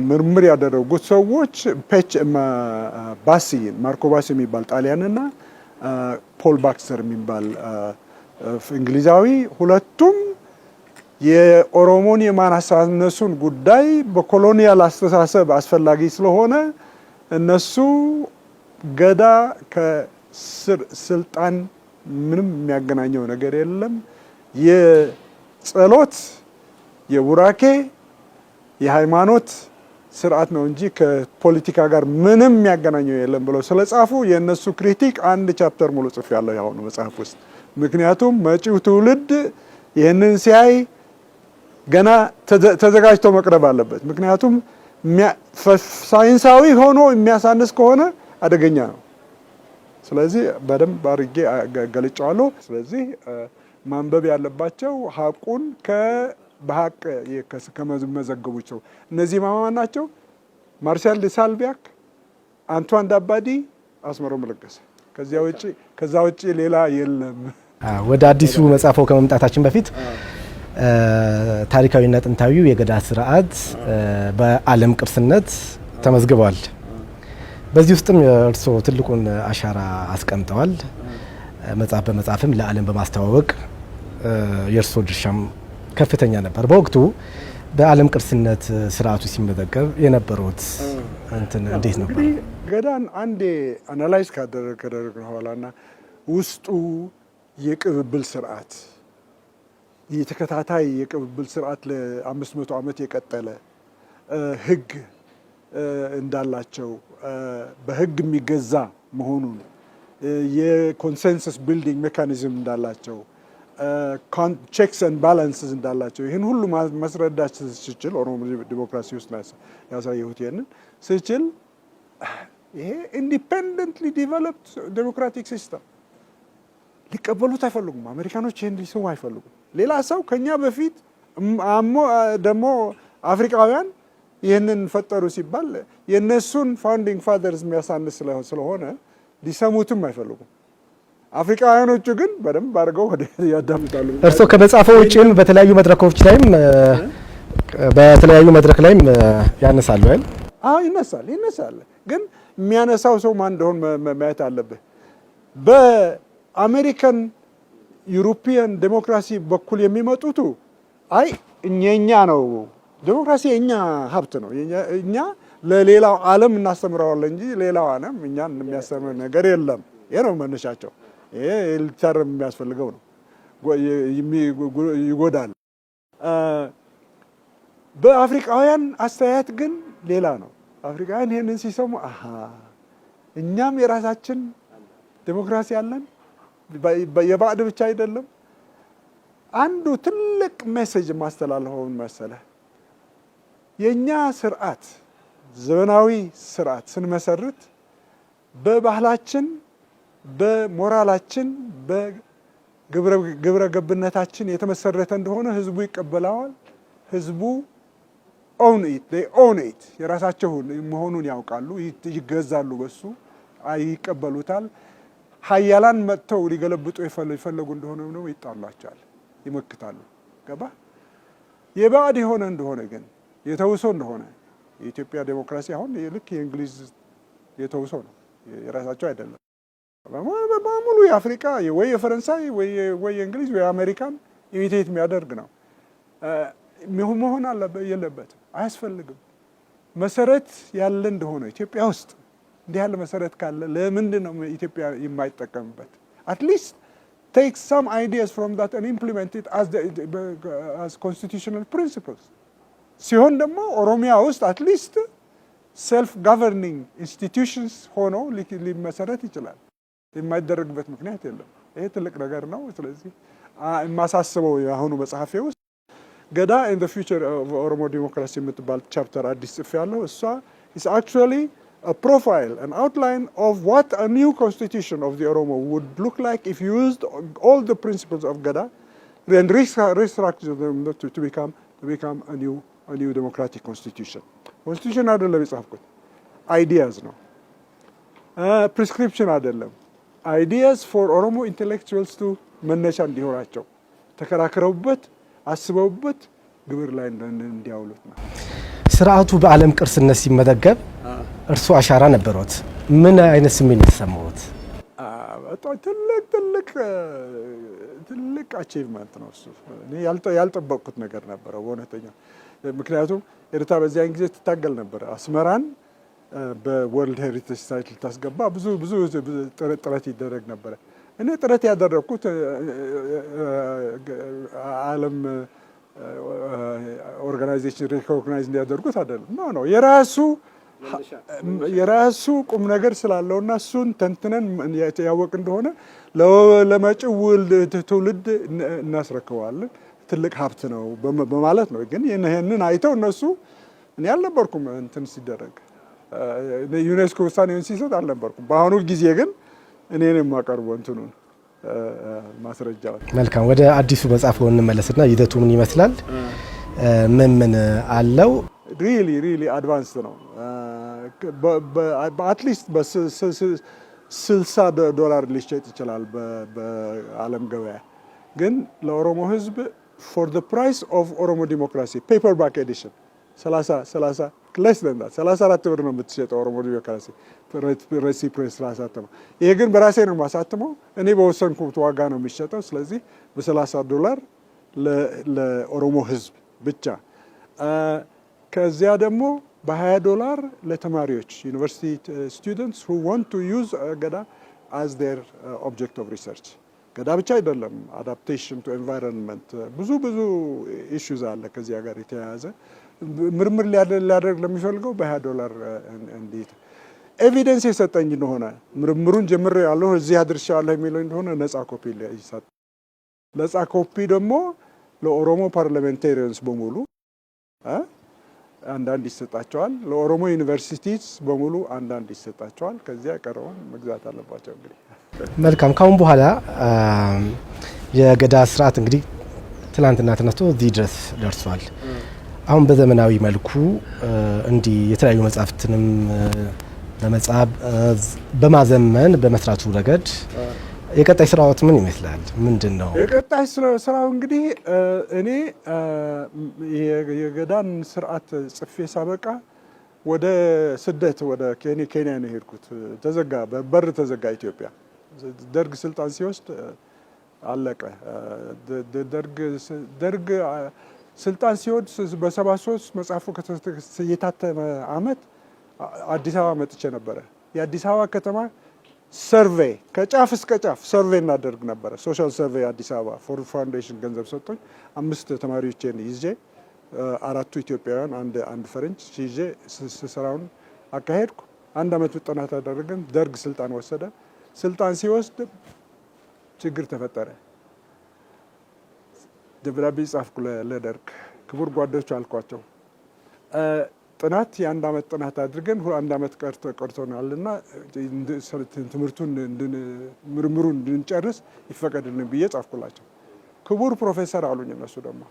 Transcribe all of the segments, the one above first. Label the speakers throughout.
Speaker 1: ምርምር ያደረጉት ሰዎች ፔች ባሲ፣ ማርኮ ባሲ የሚባል ጣሊያንና ፖል ባክስተር የሚባል እንግሊዛዊ፣ ሁለቱም የኦሮሞን የማናሳነሱን ጉዳይ በ colonial አስተሳሰብ አስፈላጊ ስለሆነ እነሱ ገዳ ከስልጣን ምንም የሚያገናኘው ነገር የለም፣ የጸሎት፣ የቡራኬ፣ የሃይማኖት ስርዓት ነው እንጂ ከፖለቲካ ጋር ምንም የሚያገናኘው የለም ብለው ስለጻፉ የእነሱ critique አንድ chapter ሙሉ ጽፌያለሁ ያሁኑ መጽሐፍ ውስጥ። ምክንያቱም መጪው ትውልድ ይህንን ሲያይ ገና ተዘጋጅቶ መቅረብ አለበት። ምክንያቱም ሳይንሳዊ ሆኖ የሚያሳንስ ከሆነ አደገኛ ነው። ስለዚህ በደንብ አድርጌ ገልጫዋለሁ። ስለዚህ ማንበብ ያለባቸው ሀቁን በሀቅ ከመዘገቡት ሰው። እነዚህ ማማን ናቸው? ማርሻል ደ ሳልቪያክ፣ አንቷን ዳባዲ፣ አስመሮም ለገሰ። ከዚያ ውጪ ከዛ ውጪ ሌላ የለም።
Speaker 2: ወደ አዲሱ መጽሐፎ ከመምጣታችን በፊት ታሪካዊና ጥንታዊው የገዳ ስርዓት በዓለም ቅርስነት ተመዝግቧል። በዚህ ውስጥም እርስዎ ትልቁን አሻራ አስቀምጠዋል። መጽሐፍ በመጻፍም ለዓለም በማስተዋወቅ የእርስዎ ድርሻም ከፍተኛ ነበር። በወቅቱ በዓለም ቅርስነት ስርዓቱ ሲመዘገብ የነበሩት እንትን እንዴት ነበር?
Speaker 1: እንግዲህ ገዳን አንዴ analyze ካደረግን በኋላና ውስጡ የቅብብል ስርዓት፣ የተከታታይ የቅብብል ስርዓት ለ500 ዓመት የቀጠለ ህግ እንዳላቸው፣ በህግ የሚገዛ መሆኑን፣ የ consensus building mechanism እንዳላቸው፣ checks and balances እንዳላቸው ይህን ሁሉ ማስረዳት ስችል፣ ኦሮሞ ዲሞክራሲ ውስጥ ያሳየሁት ይህንን ስችል ይሄ independently developed democratic system ሊቀበሉት አይፈልጉም። አሜሪካኖች ይህን ሊሰሙ አይፈልጉም። ሌላ ሰው ከኛ በፊት አሞ ደግሞ አፍሪካውያን ይህንን ፈጠሩ ሲባል የእነሱን founding fathers የሚያሳንስ ስለሆነ ሊሰሙትም አይፈልጉም። አፍሪካውያኖቹ ግን በደንብ አድርገው ወደ ያዳምጣሉ።
Speaker 2: እርስዎ ከመጽሐፎ ውጭም በተለያዩ መድረክ ላይም ያነሳሉ አይደል?
Speaker 1: አዎ፣ ይነሳል፣ ይነሳል። ግን የሚያነሳው ሰው ማን እንደሆን ማየት አለብህ። በ American European democracy በኩል የሚመጡቱ አይ የኛ ነው ዴሞክራሲ፣ የኛ ሀብት ነው፣ እኛ ለሌላው ዓለም እናስተምረዋለን እንጂ ሌላው ዓለም እኛን የሚያስተምር ነገር የለም። ይሄ ነው መነሻቸው። ይሄ ሊታረም የሚያስፈልገው ነው፣ ይጎዳል። በአፍሪካውያን አስተያየት ግን ሌላ ነው። አፍሪካውያን ይሄንን ሲሰሙ አሃ እኛም የራሳችን ዴሞክራሲ አለን፣ የባዕድ ብቻ አይደለም። አንዱ ትልቅ message የማስተላልፈውን መሰለህ፣ የእኛ ስርዓት ዘመናዊ ስርዓት ስንመሰርት በባህላችን፣ በሞራላችን፣ በግብረ ገብነታችን የተመሰረተ እንደሆነ ህዝቡ ይቀበለዋል። ህዝቡ own it, they own it፣ የራሳቸው መሆኑን ያውቃሉ፣ ይገዛሉ፣ በሱ ይቀበሉታል። ሀያላን መጥተው ሊገለብጡ የፈለጉ እንደሆነ ደግሞ ይጣሏቸዋል፣ ይመክታሉ። ገባ? የባዕድ የሆነ እንደሆነ ግን፣ የተውሶ እንደሆነ፣ የኢትዮጵያ ዴሞክራሲ አሁን ልክ የእንግሊዝ የተውሶ ነው፣ የራሳቸው አይደለም። በሙሉ የአፍሪካ ወይ የፈረንሳይ ወይ የእንግሊዝ ወይ የአሜሪካን imitate የሚያደርግ ነው። መሆን የለበትም፣ አያስፈልግም። መሰረት ያለ እንደሆነ፣ ኢትዮጵያ ውስጥ እንዲህ ያለ መሰረት ካለ ለምንድን ነው ኢትዮጵያ የማይጠቀምበት? At least take some ideas from that and implement it as constitutional principles። ሲሆን ደግሞ ኦሮሚያ ውስጥ at least self governing institutions ሆኖ ሊመሰረት ይችላል። የማይደረግበት ምክንያት የለም። ይሄ ትልቅ ነገር ነው። ስለዚህ የማሳስበው የአሁኑ መጽሐፌ ውስጥ ገዳ and the Future of Oromo Democracy የምትባል chapter አዲስ ጽፌያለሁ። እሷ is actually a profile, an outline of what a new constitution of the Oromo would look like if you used all the principles of Gada and restructured them to become a new democratic constitution. Constitution አይደለም የጻፍኩት፣ ideas ነው። Prescription አይደለም። Ideas for Oromo intellectuals to መነሻ እንዲሆናቸው ተከራክረውበት፣ አስበውበት ግብር ላይ እንዲያውሉት ነው።
Speaker 2: ስርዓቱ በዓለም ቅርስነት ሲመዘገብ እርሱ አሻራ ነበሮት። ምን አይነት ስሜት ነው የተሰማዎት?
Speaker 1: በጣም ትልቅ ትልቅ ትልቅ achievement ነው እሱ። እኔ ያልጠበቅኩት ነገር ነበረ በእውነተኛ። ምክንያቱም ኤርትራ በዚያን ጊዜ ትታገል ነበረ፣ አስመራን በ World Heritage Site ልታስገባ ብዙ ብዙ ጥረት ይደረግ ነበረ። እኔ ጥረት ያደረግኩት ዓለም organization recognize እንዲያደርጉት አይደለም። No, no፣ የራሱ ቁም ነገር ስላለውና እሱን ተንትነን ያወቅ እንደሆነ ለመጪው ትውልድ እናስረክበዋለን፣ ትልቅ ሀብት ነው በማለት ነው። ግን ይህንን አይተው እነሱ፣ እኔ አልነበርኩም እንትን ሲደረግ፣ ዩኔስኮ ውሳኔውን ሲሰጥ አልነበርኩም። በአሁኑ ጊዜ ግን እኔ ነው የማቀርበው እንትኑን ማስረጃውን።
Speaker 2: መልካም፣ ወደ አዲሱ መጽሐፍ እንመለስና ይዘቱ ምን ይመስላል? ምን ምን አለው?
Speaker 1: Really, really advanced ነው። በ at least በ60 ዶላር ሊሸጥ ይችላል በዓለም ገበያ። ግን ለኦሮሞ ሕዝብ for the price of Oromo Democracy paperback edition 30 30 less than that፣ 34 ብር ነው የምትሸጠው Oromo Democracy፣ Red Sea Press ስላሳተመው። ይሄ ግን በራሴ ነው የማሳትመው። እኔ በወሰንኩት ዋጋ ነው የሚሸጠው። ስለዚህ በ30 ዶላር ለኦሮሞ ሕዝብ ብቻ። ከዚያ ደግሞ በ20 ዶላር ለተማሪዎች፣ university students who want to use ገዳ as their object of research። ገዳ ብቻ አይደለም፣ adaptation to environment፣ ብዙ ብዙ issues አለ ከዚያ ጋር የተያያዘ። ምርምር ሊያደርግ ለሚፈልገው በ20 ዶላር እንዴት evidence የሰጠኝ እንደሆነ፣ ምርምሩን ጀምሬያለሁ፣ እዚህ አድርሻለሁ የሚለው እንደሆነ ነፃ ኮፒ ይሰጥ። ነፃ ኮፒ ደግሞ ለኦሮሞ parliamentarians በሙሉ አንዳንድ ይሰጣቸዋል። ለኦሮሞ universities በሙሉ አንዳንድ ይሰጣቸዋል። ከዚያ ቀረውን መግዛት አለባቸው እንግዲህ።
Speaker 2: መልካም። ካሁን በኋላ የገዳ ስርዓት እንግዲህ ትላንትና ተነስቶ እዚህ ድረስ ደርሷል። አሁን በዘመናዊ መልኩ እንዲህ የተለያዩ መጽሐፍትንም በመጻፍ በማዘመን በመስራቱ ረገድ የቀጣይ ስራዎት ምን ይመስላል? ምንድን ነው?
Speaker 1: የቀጣይ ስራው እንግዲህ እኔ የገዳን ስርዓት ጽፌ ሳበቃ ወደ ስደት ወደ ኬንያ ነው የሄድኩት። ተዘጋ፣ በር ተዘጋ። ኢትዮጵያ ደርግ ስልጣን ሲወስድ አለቀ። ደርግ ስልጣን ሲወስድ በ73 መጽሐፉ የታተመ አመት አዲስ አበባ መጥቼ ነበረ። የአዲስ አበባ ከተማ survey ከጫፍ እስከ ጫፍ survey እናደርግ ነበረ። Social survey አዲስ አበባ Ford Foundation ገንዘብ ሰጥቶኝ አምስት ተማሪዎቼን ይዤ፣ አራቱ ኢትዮጵያውያን፣ አንድ ፈረንጅ ይዤ ስራውን አካሄድኩ። አንድ አመት ጥናት አደረግን። ደርግ ስልጣን ወሰደ። ስልጣን ሲወስድ ችግር ተፈጠረ። ደብዳቤ ጻፍኩ ለደርግ። ክቡር ጓዶች አልኳቸው፣ ጥናት የአንድ አመት ጥናት አድርገን አንድ አመት ቀርቶናል እና ትምህርቱን ምርምሩን እንድንጨርስ ይፈቀድልን ብዬ ጻፍኩላቸው። ክቡር ፕሮፌሰር አሉኝ። እነሱ ደግሞ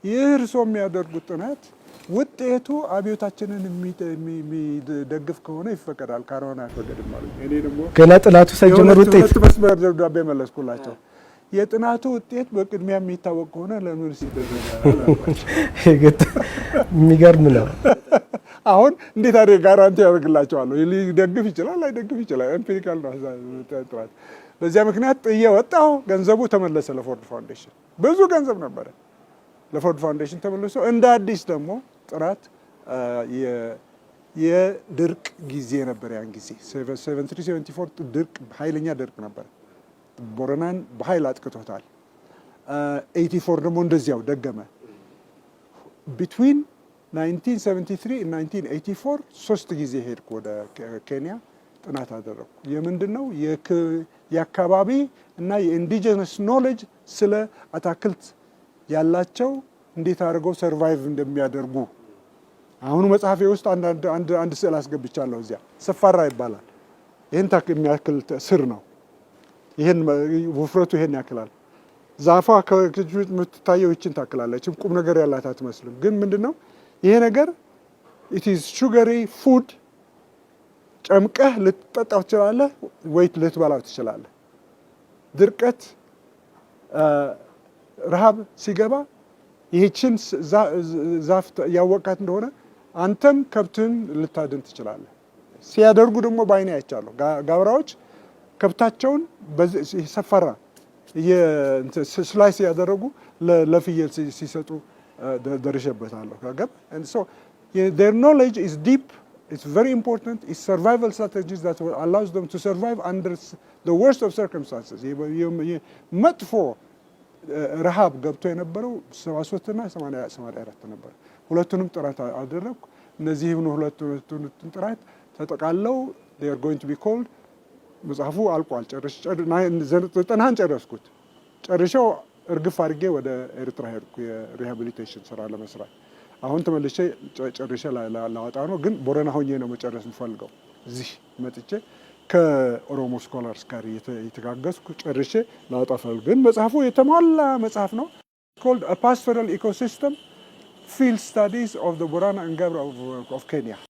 Speaker 1: ይህ እርስዎ የሚያደርጉት ጥናት ውጤቱ አብዮታችንን የሚደግፍ ከሆነ ይፈቀዳል፣ ካልሆነ አይፈቀድም አሉኝ። እኔ ደግሞ
Speaker 2: ገና ጥናቱ ሳይጀመር ውጤት
Speaker 1: የሁለት መስመር ደብዳቤ መለስኩላቸው። የጥናቱ ውጤት በቅድሚያ የሚታወቅ ከሆነ ለምን ይደረጋል?
Speaker 2: የሚገርም ነው።
Speaker 1: አሁን እንዴት አድርጌ guarantee ያደርግላቸዋለሁ? ሊደግፍ ይችላል፣ ላይደግፍ ይችላል። Empirical ነው ጥናት። በዚያ ምክንያት ጥዬ ወጣሁ። ገንዘቡ ተመለሰ ለ Ford Foundation። ብዙ ገንዘብ ነበረ። ለ Ford Foundation ተመልሶ እንደ አዲስ ደግሞ ጥናት፣ የድርቅ ጊዜ ነበር። ያን ጊዜ 73 74 ድርቅ፣ ኃይለኛ ድርቅ ነበር። ቦረናን በኃይል አጥቅቶታል። 84 ደግሞ እንደዚያው ደገመ። Between 1973 እና 1984 ሶስት ጊዜ ሄድኩ ወደ ኬንያ፣ ጥናት አደረግኩ። የምንድን ነው? የአካባቢ እና የ indigenous knowledge ስለ አታክልት ያላቸው፣ እንዴት አድርገው survive እንደሚያደርጉ። አሁኑ መጽሐፌ ውስጥ አንድ ስዕል አስገብቻለሁ። እዚያ ሰፋራ ይባላል። ይህን የሚያክል ስር ነው። ይህን ውፍረቱ ይሄን ያክላል። ዛፏ የምትታየው ይችን ታክላለች። ቁም ነገር ያላት አትመስልም። ግን ምንድን ነው ይሄ ነገር? It is sugary food። ጨምቀህ ልትጠጣው ትችላለህ ወይ ልትበላው ትችላለህ። ድርቀት፣ ረሃብ ሲገባ ይህችን ዛፍ ያወቃት እንደሆነ አንተም ከብትህን ልታድን ትችላለህ። ሲያደርጉ ደግሞ በአይኔ አይቻለሁ። ጋብራዎች ከብታቸውን ሰፈራ slice ያደረጉ ለፍየል ሲሰጡ ደርሼበታለሁ። Their knowledge is deep. It's very important. It's survival strategies that allows them to survive under the worst of circumstances. መጥፎ ረሃብ ገብቶ የነበረው 73 እና 84 ነበር። ሁለቱንም ጥናት አደረግኩ። እነዚህን ሁለቱን ጥናት ተጠቃለው they are going to be called፣ መጽሐፉ አልቋል። ዘጠናን ጨረስኩት። ጨርሼው እርግፍ አድርጌ ወደ ኤርትራ ሄድኩ የ rehabilitation ስራ ለመስራት። አሁን ተመልሼ ጨርሼ ላወጣ ነው፣ ግን ቦረና ሆኜ ነው መጨረስ የምፈልገው። እዚህ መጥቼ ከኦሮሞ scholars ጋር እየተጋገዝኩ ጨርሼ ላወጣ ፈልግ፣ ግን መጽሐፉ የተሟላ መጽሐፍ ነው። Called Pastoral Ecosystem: Field Studies of the Borana and Gabra of Kenya.